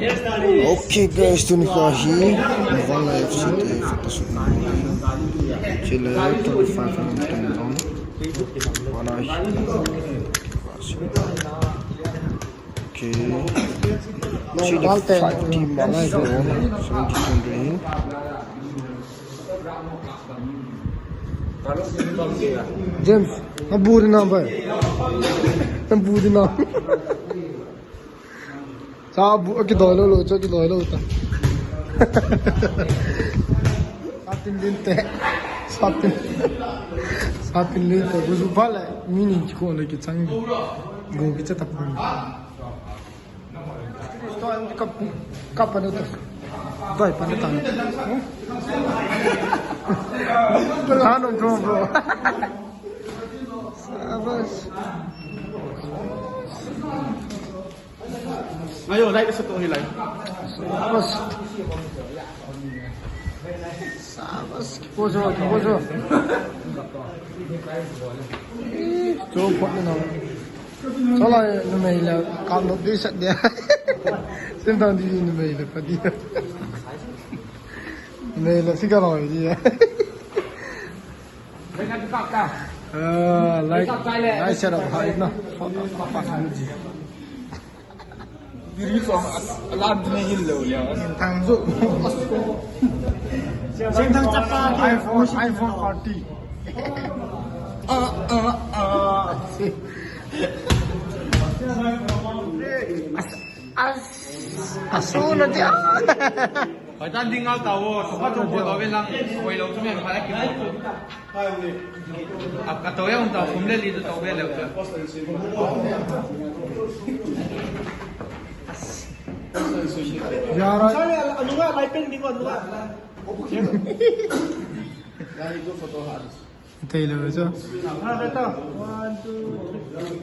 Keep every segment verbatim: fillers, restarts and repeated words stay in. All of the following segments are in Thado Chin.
Okay guys, tuni kho hi Mobile F C te photo shoot na. Chile twenty-five minutes tuni dong. Wana hi. Okay. Chile five team mala ko seventy-two rain. James, na buri na bai. Na buri na. Sa bu, kidoi lou lou, chu kidoi lou ta. Satin din te. Satin. Satin din te. Gusu bale. Mini ko le ki chang. Go ki cha ta pun. Kap, kap pa ta. Doi pa ta. Ano, bro, bro. Sabas. Ayo, like sa to hilai. Sabas. Sabas. Kiposo, kiposo. Ih, chom phot na. Chala numei la kam lo de sat dia. Sim tang di numei la pa dia. Numei la si ka lo dia. Ah, like, like share up hai na. Diri so alam dine hil lo ya. Thang zo. Sing thang chapa ke iPhone, iPhone forty. Ah, ah, ah. As, as, asu na dia. Hoitan ding ngal tao, sofa chom po tao ve lang, hoi lo chu men phalak ki. A, ka tao ya un tao, khum le li tao ve le. Yara. Sale, anunga, lai pen ding anunga. Tailor chu. Ha, beta. One, two, three.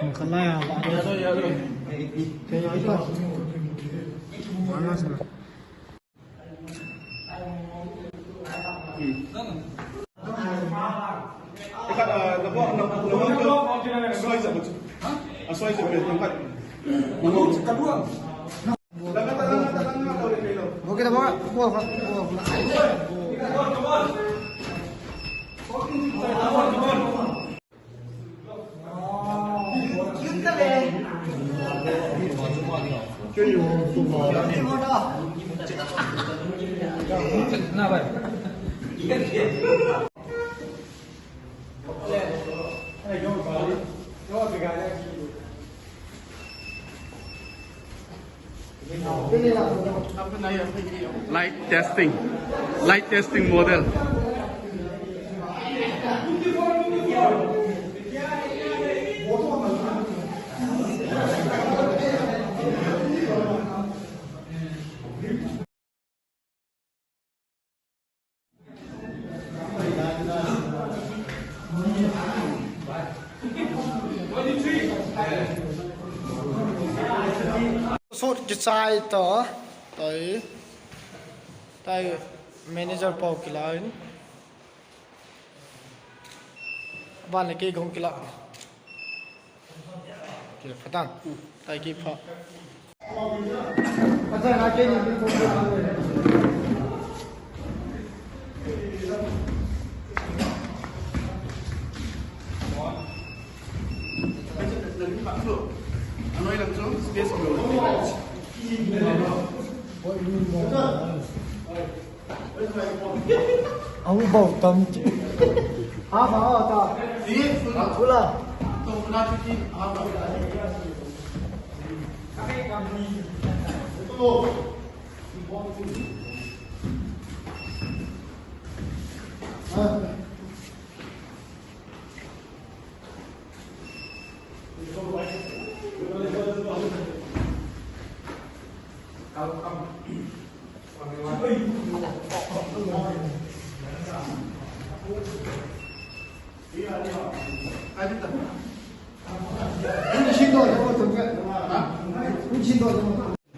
Makhalaya. Tailor chu. Mana sana. Light testing. Light testing model. Sot kichai ta, tai, tai manager pau kilain. Ban le kei gong kila. Kei phatang. Tai kei pha. Au bau tam. Ha, ba, ta. Pula.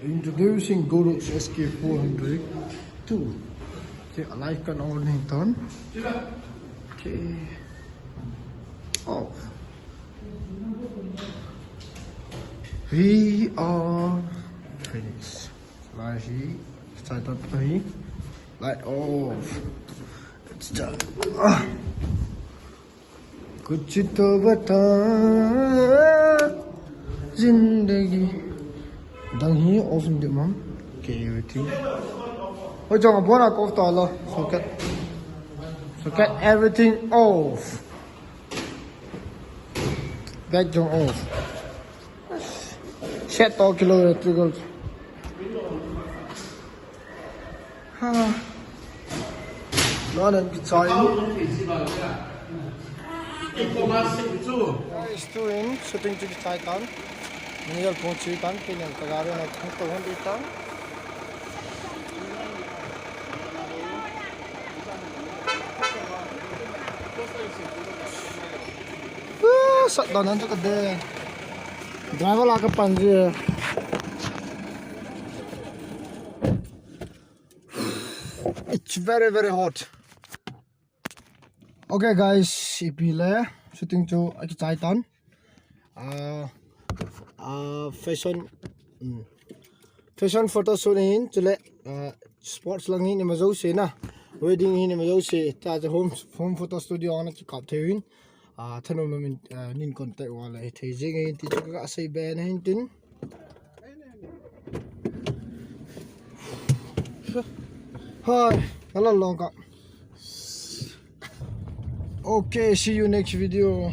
Introducing Godox S K four hundred two. Okay, alai kan on ni ton. Okay. Oh. We are Finish. Lai hi, chai tan hi. Light off. It's done. Ah. कुछ तो बता जिंदगी. Dang hi off in the mom. Okay, everything. Oi, jong abona ko to lo. Socket. Socket, everything off. Back jong off. Set to kilo electrical. Ha. Lo nan kichai. Guys, tu in shooting chu kichai tan. Ni yal pon chu tan, kin yan tagari na thang to hon di tan. Ah, sat down nan chu ka de. Driver la ka pan ji. It's very, very hot. Okay, guys, ipi le shooting chu akichai tan. Ah, ah, fashion, mm, fashion photo shoot hin, chule, ah, sports lang hin, ima jouse na. Wedding hin, ima jouse. Ta chu home, home photo studio ana kikap thei hin. Ah, thanom nom in, ah, nin contact uva le thei jing hin, ti chu ka sei be na hin tin. Hi, hello, long ka. Okay, see you next video.